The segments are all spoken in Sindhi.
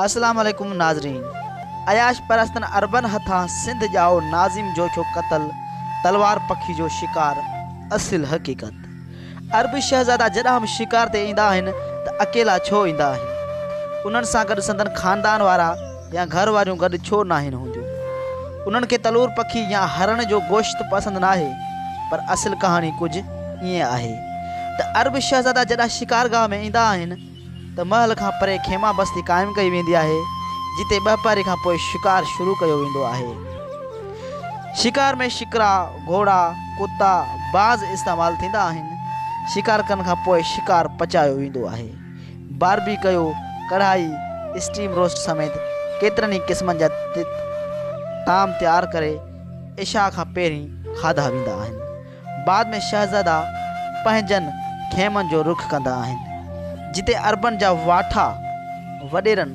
اسلام عليڪم ناظرين عياش پرستن عربن هٿان سنڌ ڄائو ناظم جوکيو قتل تلوار پکي جو شڪار اصل حقيقت عرب شهزادا جڏهن به شڪار تي ايندا آهن ته اڪيلا ڇو ايندا آهن انهن سان گڏ سندن خاندان وارا يا گهر واريون گڏ ڇو ناهن هونديون انهن کي تلور پکي يا هرڻ جو گوشت پسند ناهي پر اصل ڪهاڻي ڪجهه ائين آهي ته عرب شهزادا جڏهن شڪارگاهه ۾ ايندا آهن ته محل کان پري خيما بستي قائم ڪئي ويندي آهي، جتي ٻهپاري کان پوء شڪار شروع ڪيو ويندو آهي. شڪار ۾ شڪرا، گهوڙا، ڪتا، باز استعمال ٿيندا آهن. شڪار ڪرڻ کان پوء شڪار پچايو ويندو آهي. باربي ڪيو، ڪڙهائي، اسٽيم روسٽ سميت ڪيترن ئي قسمن جا طعام تيار ڪري عشاء کان پهرين کاڌا ويندا آهن. بعد ۾ شهزادا پنهنجن خيمن جو رخ ڪندا آهن، جتي عربن جا واٺا وڏيرن،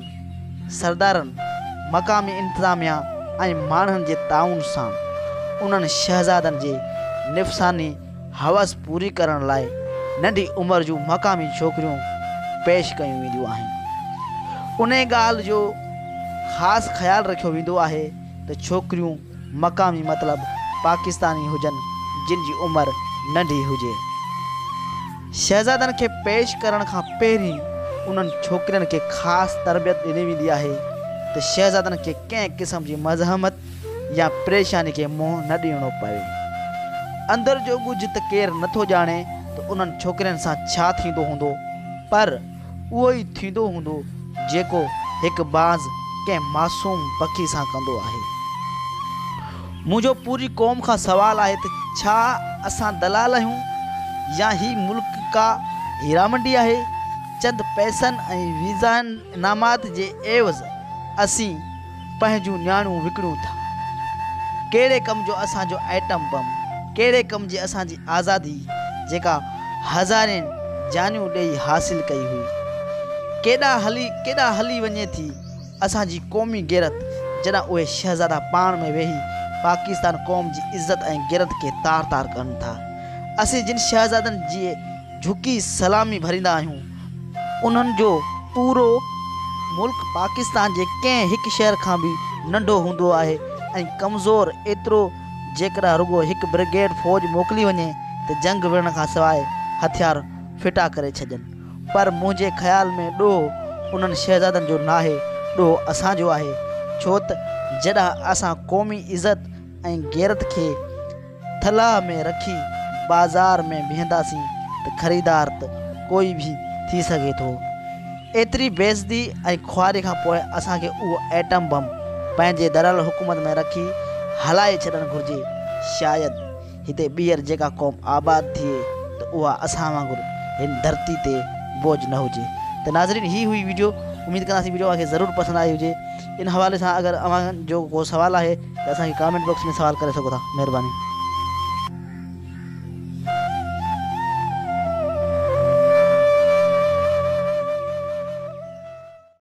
سردارن، مقامي انتظاميا ۽ ماڻهن جي تعاون سان انهن شهزادن جي نفساني هوس پوري ڪرڻ لاء ننڍي عمر جون مقامي ڇوڪريون پيش ڪيون وينديون آهن. انهي ڳالهه جو خاص خيال رکيو ويندو آهي ته ڇوڪريون مقامي مطلب پاڪستاني هجن جن جي عمر ننڍي هجي. شهزادن کي پيش ڪرڻ کان پهرين انهن ڇوڪرين کي خاص تربيت ڏني ويندي آهي ته شهزادن کي ڪنهن قسم جي مزاحمت يا پريشاني کي منهن نه ڏيڻو پوي. اندر جو ڳجهه ته ڪير نه ٿو ڄاڻي ته انهن ڇوڪرين سان ڇا ٿيندو هوندو پر اهو ئي ٿيندو هوندو جيڪو هڪ باز ڪنهن معصوم پکي سان ڪندو آهي. منهنجو پوري قوم کان سوال آهي ته ڇا اسان دلال آهيون يا هي ملڪ ڪا هيرا منڊي آهي؟ چند پئسن ۽ ويزائن انعامات جي عيوض اسين پنهنجون نياڻيون وڪڻيون ٿا. ڪهڙي ڪم جو اسان جو ائٽم بم، ڪهڙي ڪم جي اسان جي آزادي جيڪا هزارين جانيون ڏيئي حاصل ڪئي هئي. ڪيڏانهن هلي ڪيڏانهن هلي وڃي ٿي اسان جي قومي غيرت جڏهن اهي شهزادا پاڻ ۾ ويهي پاڪستان قوم جي عزت ۽ غيرت کي تار تار ڪن ٿا. اسين جن شهزادن جي جهڪي سلامي ڀريندا آهيون، انهن جو پورو ملڪ پاڪستان جي ڪنهن هڪ شهر کان به ننڍو هوندو آهي ۽ ڪمزور ايترو جيڪڏهن رڳو هڪ برگيڊ فوج موڪلي وڃي ته جنگ وڙهڻ کان سواء هٿيار ڦٽا ڪري ڇڏين پر منهنجي خيال ۾ ڏوهه انهن شهزادن جو ناهي ڏوهه اسان جو آهي ڇو ته جڏهن اسان قومي عزت ۽ غيرت کي ٿلهه ۾ رکي بازار ۾ بيهنداسين ته خريدار ته ڪوئي به ٿي سگهي ٿو. ايتري بيعزتي ۽ خواري کان پوء اسان کي اهو ائٽم بم پنهنجي دارالحڪومت ۾ رکي هلائي ڇڏڻ گهرجي. شايد هتي ٻيهر جيڪا قوم آباد ٿئي ته اها اسان وانگر هن ڌرتي تي بوجهه نه هجي. ته ناظرين هي هئي ويڊيو اميد ڪنداسين ويڊيو اوهان کي ضرور پسند آئي هجي. ان حوالي سان اگر اوهان جو ڪو سوال آهي ته اسان کي ڪامينٽ باڪس ۾ سوال ڪري سگهو ٿا. مهرباني.